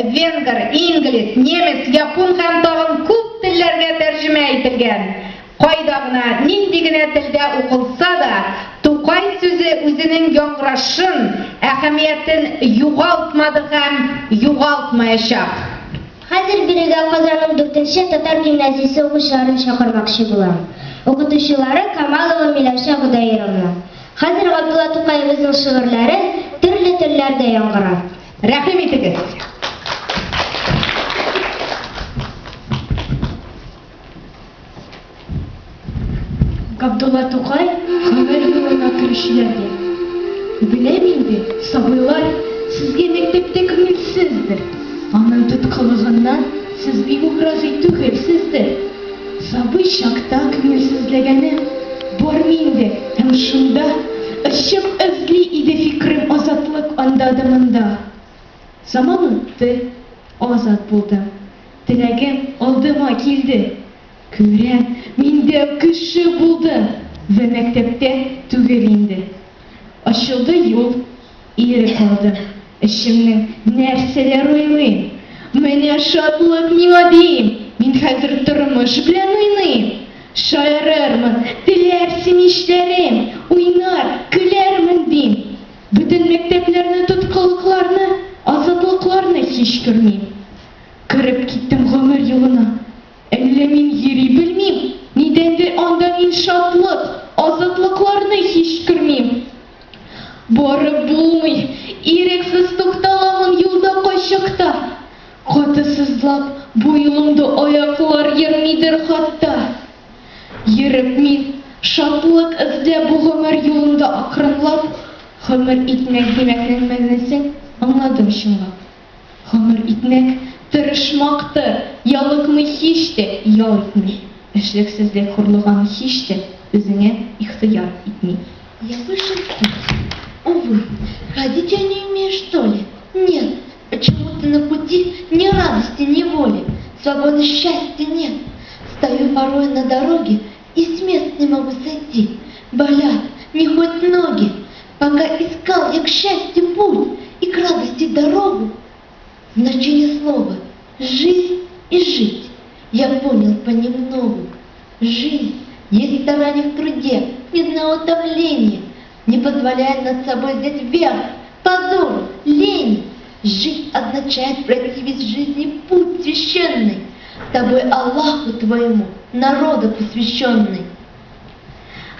венгр, инглиз, немец, япон һәм тагын күп телләргә тәрҗемә ителгән. Кайда гына, нинди генә телдә укылса да, Тукай сүзе үзенең яңгырашын, әһәмиятен югалтмады һәм югалтмаячак. Хәзер бирегә Казанның дүртенче татар гимназиясе укучыларын чакырмакчы булам. Укытучылары Камалова Миләүшә Гөдаировна. Хәзер Габдулла Тукаебызның шигырьләре төрле телләрдә яңгырар. Рәхим итегез! Габдулла Тукай гомер юлына керүчеләргә. Беләм инде, сабыйлар, сезгә мәктәптә күңелсездер. Аның тоткылыгыннан сез бик үк разый түгелсездер. Сабый чакта күңелсезләгәне бар миндә һәм шунда очып эзли иде фикерем азатлык анда да монда. Заман үтте, азат булдым. Теләгем алдыма килде. Күрәм, мин дәү кеше булдым вә мәктәптә түгел инде. Ачылды юл, ирек алдым. Эчемнең нәрсәләр уйлыйм. Менә шатлык миңа дим, мин хәзер тормыш белән уйныйм. Шаярырмын, теләрсен ишләрем, уйнар, көләрмен дим. Бөтен мәктәпләрне, тоткынлыкларны, азатлыкларны һич күрмим. Кереп киттем гомер юлына. Әллә мин йөри белмим, нидәндер анда мин шатлык, азатлыкларны һич күрмим. Барып булмый, ирексез тукталамын юлда кайчакта. Каты сызлап, бу юлымда аяклар йөрмидер хатта. Йөреп мин, шатлык эзләп бу гомер юлында акрынлап, гомер итмәк димәкнең мәгънәсен аңладым чынлап. Гомер итмәк, тырышмактыр, ялыкмый һич тә, ял итми, эшлексезлек хурлыгын һич тә үзеңә ихтыяр итми. Я вышел в путь. Увы, ходить я не умею, что ли? Нет, почему-то на пути ни радости, ни воли, свободы счастья нет. Стою порой на дороге и с места не могу сойти. Болят, не ходят ноги. Пока искал я к счастью путь и к радости дорогу, значение слова «жизнь» и «жить» я понял понемногу. Жизнь есть старание в труде, не зная утомления, не позволяя над собой взять верх, позору, лень. Жить означает пройти весь жизни путь священный, тобой Аллаху твоему, народу посвященный.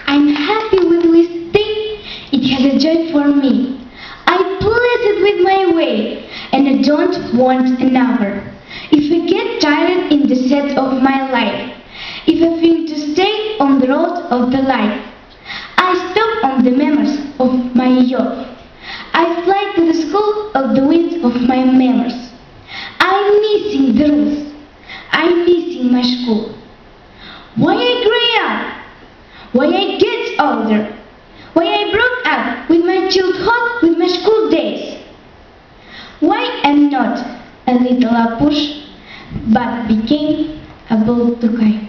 I'm happy with this thing, it has a joy for me. I please it with my way, and I don't want another. If I get tired in the set of my life, if I think to stay on the road of the life, I stop on the memories of my youth. I fly to the school of the winds of my memories. I'm missing the rules. I'm missing my school. Why I grow up? Why I get older? Why I broke up with my childhood, with my school days? Why I'm not a little Apush, but became a bold Tukay?